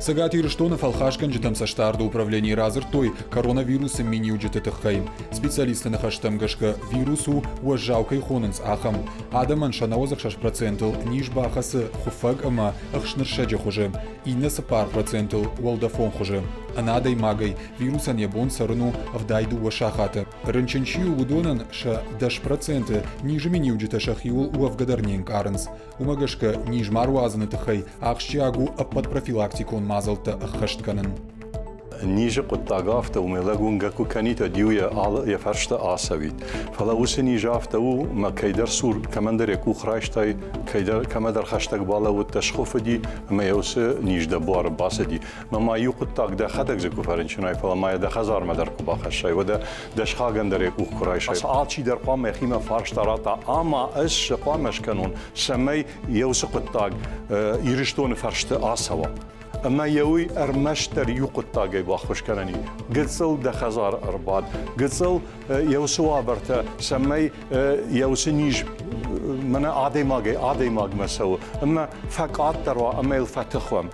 Цӕгат Ирыстоны фӕлхасгӕнджытӕм цӕстдарды управленийы радзырдтой коронавирусы миниуджыты тыххӕй. Специалистты ныхӕстӕм гӕсгӕ, вирус у, уӕззау кӕй хонынц, ахӕм. Адӕмӕн сӕ 96 процентыл низ бахӕцы хуыфӕг ӕмӕ ӕхснырсӕджы хуызы, иннӕ 4 процентыл уӕлдӕфон хуызы. Ӕнӕ адӕймагӕй вирусӕн йӕ бон цӕрын у 72 сахаты. Рынчын чи у, уыдонӕн сӕ 10% низы миниуджытӕ сӕхиуыл уӕвгӕ дӕр не нкъарынц. Уымӕ гӕсгӕ низ ма руадзыны тыххӕй ахсджиаг у ӕппӕт профилактикон мадзӕлттӕ ӕххӕст кӕнын. Низы хъуыддаг афтӕ у, лӕг уынгӕ куы кӕнид, уӕд-иу йӕ, алы, йӕ фӕрстӕ ацӕуид. Фӕлӕ уыцы низ афтӕ у, мӕ кӕйдӕр цур кӕмӕндӕр йӕ къух райстай, кӕйдӕр, кӕмӕдӕр хӕстӕг балӕууыдтӕ, схуыфыди, ӕмӕ йӕ уыцы низ дӕ буары бацыди. Мӕ ма иу хъуыддаг дӕхӕдӕг дзы куы фӕрынчын уай, фӕлӕ ма йӕ дӕ хӕдзармӕ дӕр куы бахӕссай, уӕдӕ дӕ схагӕн дӕр йӕ къух куы райсай. Алчидӕр хъуамӕ йӕхимӕ фарста ратта, ӕмӕ ӕз цы хъуамӕ скӕнон, цӕмӕй йӕ уыцы хъуыддаг Ирыстоны фӕрсты ацӕуа. Ӕмӕ йӕ уый ӕрмӕстдӕр иу хъуыддагӕй баххуыс кӕнӕн и. Гыццыл дӕ хӕдзары ӕрбад, гыццыл йӕ уыцы уавӕртӕ, цӕмӕй йӕ уыцы низ мӕнӕ адӕймагӕй адӕймагмӕ цӕуы, ӕмӕ фӕкъаддӕр уа ӕмӕ йыл фӕтых уӕм.